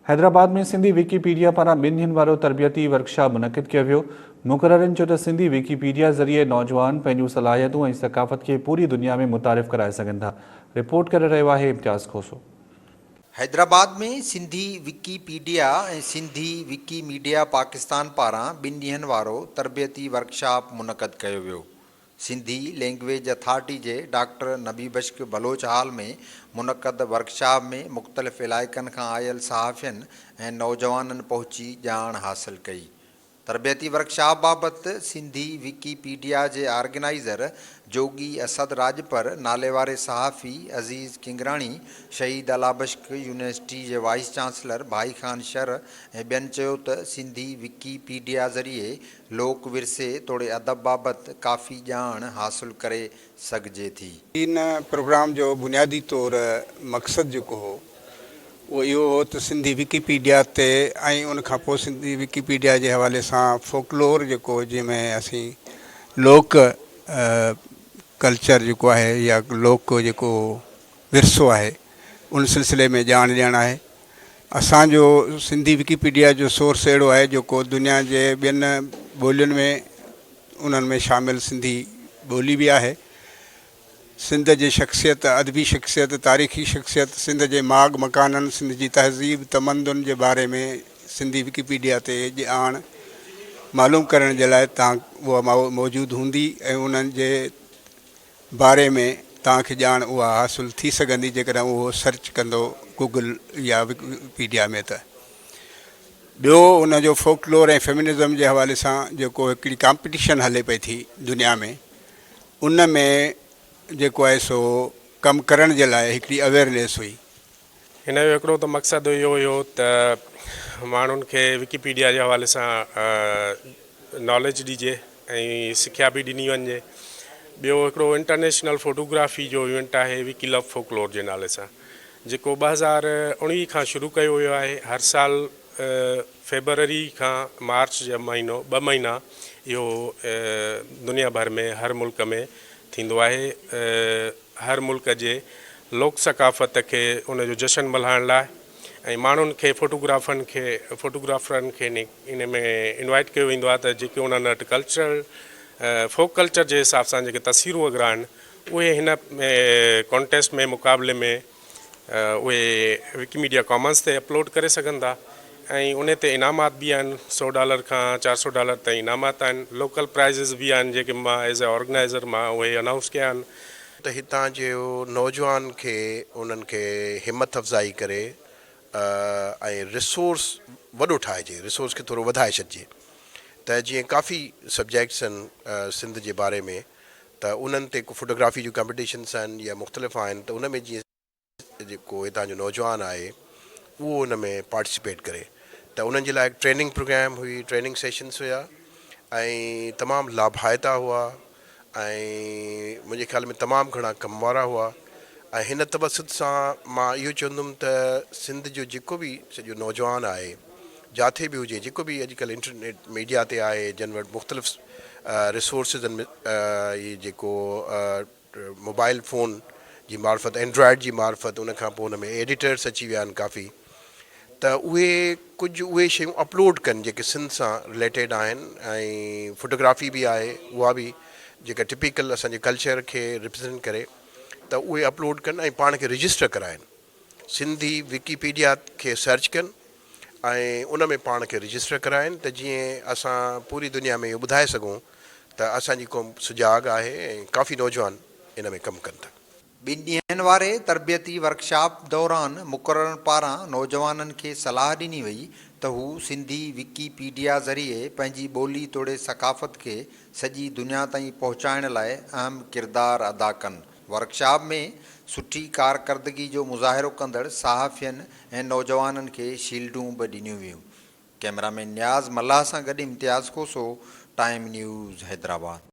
Hyderabad ۾ Sindhi Wikipedia پاران ٻن ڏينهن وارو تربيتي ورڪشاپ منعقد ڪيو ويو. مقررين چيو ته سنڌي وڪيپيڊيا ذريعي نوجوان پنهنجون صلاحيتون ۽ ثقافت کي پوري دنيا ۾ متعارف ڪرائي سگهن ٿا. رپورٽ ڪري رهيو آهي امتياز کوسو. حيدرآباد ۾ سنڌي وڪيپيڊيا ۽ سنڌي وڪي ميڊيا پاڪستان پاران ٻن ڏينهن وارو تربيتي ورڪشاپ منعقد ڪيو ويو. سنڌي لينگويج اٿارٽي جي ڊاڪٽر نبي بخش بلوچ هال ۾ منعقد ورڪشاپ ۾ مختلف علائقن کان آيل صحافين ۽ نوجوانن پهچي ڄاڻ حاصل ڪئي. تربيتي ورڪشاپ بابت سنڌي وڪي پيڊيا جي آرگنائيزر جوڳي اسد راڄپر، ناليواري صحافي عزيز ڪنگراڻي، شهيد الله بخش يونيورسٽي جي وائيس چانسلر ڀائي خان شر ۽ ٻين چيو ته سنڌي وڪي پيڊيا ذريعي لوڪ ورثي توڙي ادب بابت ڪافي ڄاڻ حاصل ڪري سگهجي ٿي. ان پروگرام جو بنيادي طور مقصد جيڪو هو اهو اهو هو ته سنڌي وڪيپيڊيا تي ۽ ان کان پوء سنڌي وڪيپيڊيا جي حوالي سان فوڪلور جيڪو جنهن ۾ اسين لوڪ ڪلچر جيڪو آهي يا لوڪ جيڪو ورثو آهي ان سلسلي ۾ ڄاڻ ڏيڻ آهي. اسان جو سنڌي وڪيپيڊيا جو سورس اهڙو آهي جيڪو دنيا جي ٻين ٻولين ۾ انهن ۾ شامل سنڌي ٻولي به آهي. سنڌ جي شخصيت، ادبي شخصيت، تاريخي شخصيت، سنڌ جي ماڳ مڪانن، سنڌ جي تهذيب، تمدن جي باري ۾ سنڌي وڪيپيڊيا تي ڄاڻ معلوم ڪرڻ جي لاء تان اها موجود هوندي ۽ انهن جي باري ۾ توهان کي ڄاڻ اها حاصل ٿي سگهندي جيڪڏهن اهو سرچ ڪندو گوگل يا وڪيپيڊيا ۾ ته. ٻيو ان جو فوڪلور ۽ فيمنزم جي حوالي سان جيڪو هڪڙي ڪامپيٽيشن هلي پئي ٿي دنيا ۾ ان ۾ جيڪو آهي سو ڪم ڪرڻ جي لاء هڪڙي اويئرنيس هئي. هن جو هڪڙو ته مقصد اهو هيو ته ماڻهن کي وڪيپيڊيا جي حوالي سان ناليج ڏجي ۽ سکيا به ڏني وڃجي. ٻيو هڪڙو انٽرنيشنل فوٽوگرافي جو ايونٽ آهي وڪي لو فوڪلور جي نالي سان جيڪو 2019 کان شروع ڪيو ويو آهي. هر سال فيبروري کان مارچ جا مهينو ٻه مهينا اهو دنيا ڀر ۾ هر ملڪ ۾ ٿيندو آهي. هر ملڪ جي لوڪ ثقافت کي ان جو جشن ملهائڻ لاء ۽ ماڻهن کي فوٽوگرافن کي فوٽوگرافرن کي ان ۾ انوائٽ ڪيو ويندو آهي ته جيڪي انهن وٽ ڪلچرل فوڪ ڪلچر جي حساب سان جيڪي تصويرون وغيره آهن اهي هن ڪانٽيسٽ ۾ مقابلي ۾ اهي وڪيميڊيا ڪامنز تي اپلوڊ ڪري سگهن ٿا ۽ ان تي انعامات به آهن سو ڊالر کان 400 ڊالر تائين انعامات آهن لوڪل پرائزز به آهن جيڪي مان ايز اي آرگنائزر مان اهي انائونس ڪيا آهن. ته هتان جي نوجوان کي انهن کي همٿ افزائي ڪري ۽ ريسورس وڏو ٺاهجي ريسورس کي ٿورو وڌائي ڇڏجي ته جيئن ڪافي سبجيڪٽس آهن سنڌ جي باري ۾ ته انهن تي ڪو فوٽوگرافي جون ڪمپيٽيشنس آهن يا مختلف آهن ته ان ۾ جيئن جيڪو هتان جو نوجوان آهي اهو ان ۾ پارٽيسپيٽ ڪري ته انهن جي لاء هڪ ٽريننگ پروگرام هئي ٽريننگ سيشنس هيا ۽ تمام لاڀائتا هئا ۽ منهنجي خيال ۾ تمام گهڻا ڪم وارا هئا ۽ هن توسط سان مان اهو چوندم ته سنڌ جو جيڪو به سڄو نوجوان آهي جاٿي به هجي جيڪو به اڄڪلهه انٽرنيٽ ميڊيا تي آهي جن وٽ مختلف ريسورسز آهن هي جيڪو موبائل فون جي معرفت اينڊرائڊ جي معرفت ان کان پوء ان ۾ ايڊيٽرس اچي ويا آهن ڪافي ته اهي ڪجهه اهي شيون اپلوڊ ڪن جيڪي سنڌ سان رليٽيڊ آهن ۽ فوٽوگرافي به آهي اها به جيڪا ٽپيڪل اسان جي ڪلچر کي ريپريزنٽ ڪري ته اهي اپلوڊ ڪن ۽ پاڻ کي رجسٽر ڪرائن سنڌي وڪيپيڊيا کي سرچ ڪن ۽ ان ۾ پاڻ کي رجسٽر ڪرائين ته جيئن اسان پوري دنيا ۾ اهو ٻڌائي سگهون ته اسان جي قوم سجاڳ آهي ۽ ڪافي نوجوان ان ۾ ڪم ڪن ٿا. ٻن ڏينهن واري تربيتي ورڪشاپ دوران مقررن پاران نوجوانن کي صلاح ڏني وئي ته هو سنڌي وڪي پيڊيا ذريعي پنهنجي ٻولي توڙي ثقافت کي سڄي دنيا تائين پهچائڻ لاء اهم ڪردار ادا ڪن. ورڪشاپ ۾ سٺي ڪارڪردگي جو مظاهرو ڪندڙ صحافين ۽ نوجوانن کي شيلڊون به ڏنيون ويون. ڪئميرا مين نياز ملاح سان گڏ امتياز کوسو، ٽائيم نيوز، حيدرآباد.